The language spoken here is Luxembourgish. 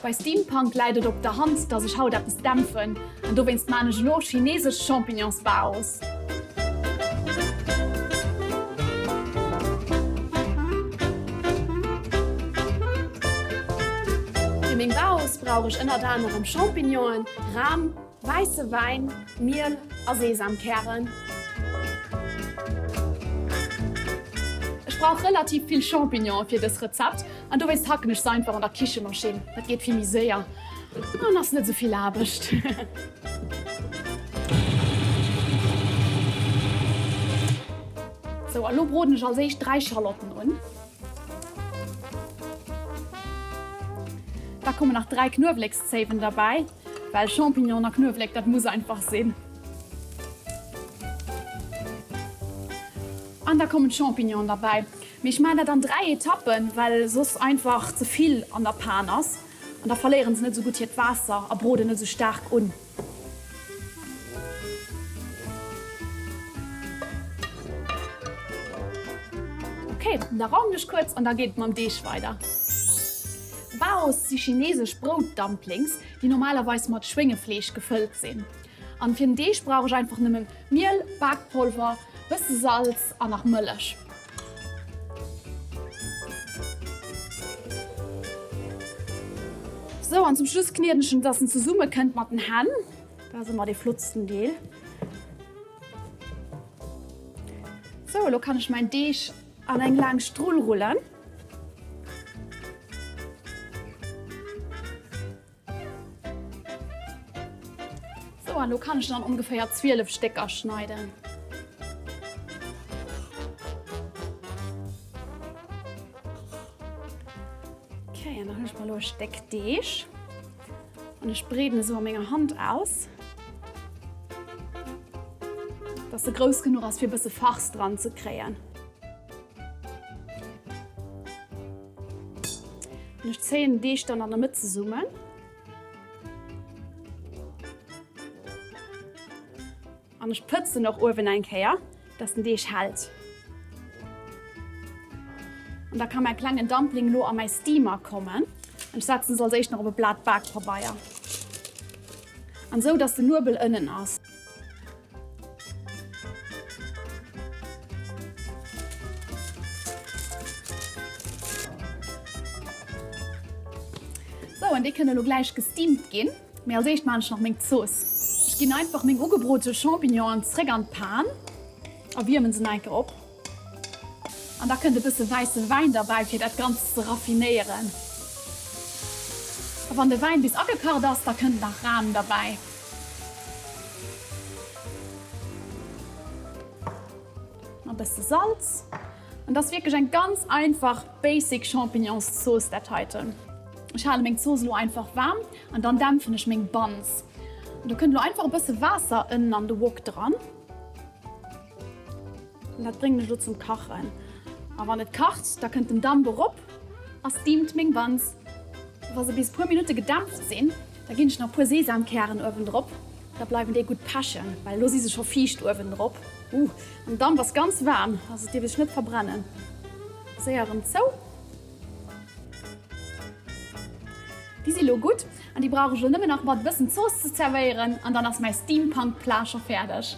Bei Steampunk läit et op der Hand, dass ech haut eppes dämpfen an dowéinst maan ech elo chinesesch Champignonsbaos. Fir meng Baos brauch ech ënnert anerem Champignonen, Ram, Wäisse Wäin, Miel a Sesamkären. Ech brauch relativ vill Champignonen fir dës Rezept an dowéinst hacken ech se einfach an der Kichemaschinn. Dat geet vill méi séier an ass net esou vill Aarbecht. Sou, a lo broden ech als éischt 3 Schalotten un. Da kommen nach 3 Knuewelekszéiwen derbäi. Well Champignon a Knuewléck, dat muss einfach sinn. An da kommen d'Champignonen derbäi. Mee ech maachen dat an 3 Etappen, well soss einfach ze vill an der Pan ass. An da verléieren se net esou gutt hiert Waasser a broden net esou staark un. Ok, da raumen ech kuerz an da geet et mam Deeg weider. Baos si chinesesch Brout-Dumplings, déi normalerweis mat Schwéngefleesch gefëllt sinn. An fir den Deeg brauch ech einfach nëmmen Miel, Bakpolver, bësse Salz an nach Mëllech. Sou, an zum Schluss knieden ech en, dass en zesumme kënnt mat den Hänn. Dat ass ëmmer dee flottsten Deel. Sou, elo kann ech mäin Deeg an eng laang Strull rullen. Sou, an lo kann ech dann ongeféier 12 Stécker schneiden. Okay, an dann hunn ech mer lo e Stéck Deeg an ech breeden e sou a menger Hand aus, dass e grouss genuch ass fir e bësse Farce dran ze kréien. An ech zéien den Deeg dann an der Mëtt zesummen. An ech pëtzen och uewen eng Kéier, dass den Deeg hält. An da ka mäi klengen Dumpling lo a mäi Steamer kommen. An ech setzen se als éischt nach op e Blat Bakpabeier. An esou, dass den Nuebel ënnen ass. Sou, an déi kënne elo gläich gesteamt ginn. Mee als éischt maachen ech nach meng Zooss. Ech ginn einfach meng ugebrote Champignonen zréck an d'Pan a wiermen se nach eng Kéier op. An da kënnt e bësse wäisse Wäin derbäi fir dat Ganzt ze raffinéieren. A wann de Wäin bis agekacht ass, da kënnt nach Ram derbäi. E bësse Salz. An dat ass wierklech eng ganz einfach basic Champignonszooss dat heiten. Ech hale meng Zooss elo einfach waarm an dann dämpfen ech meng Buns. An do kënnt elo einfach e bësse Waasser ënnen an de Wok dran. An dat bréngen ech elo zum Kachen. A wann et kacht, da kënnt den Damp erop a steamt meng Buns. Wa se bis puer Minutte gedämpft sinn, da ginn ech nach puer Sesamkären uewendrop. Da bleiwen déi gutt pechen, well elo si se scho fiicht uewendrop. Uuh, an den Damp ass ganz waarm, also et dierf ee sech net verbrennen. Séier erëm zou. Déi si lo gutt an déi brauch ech elo nëmmen nach mat e bëssen Zooss ze zerwéieren an dann ass mäi Steampunk Plat scho fäerdeg.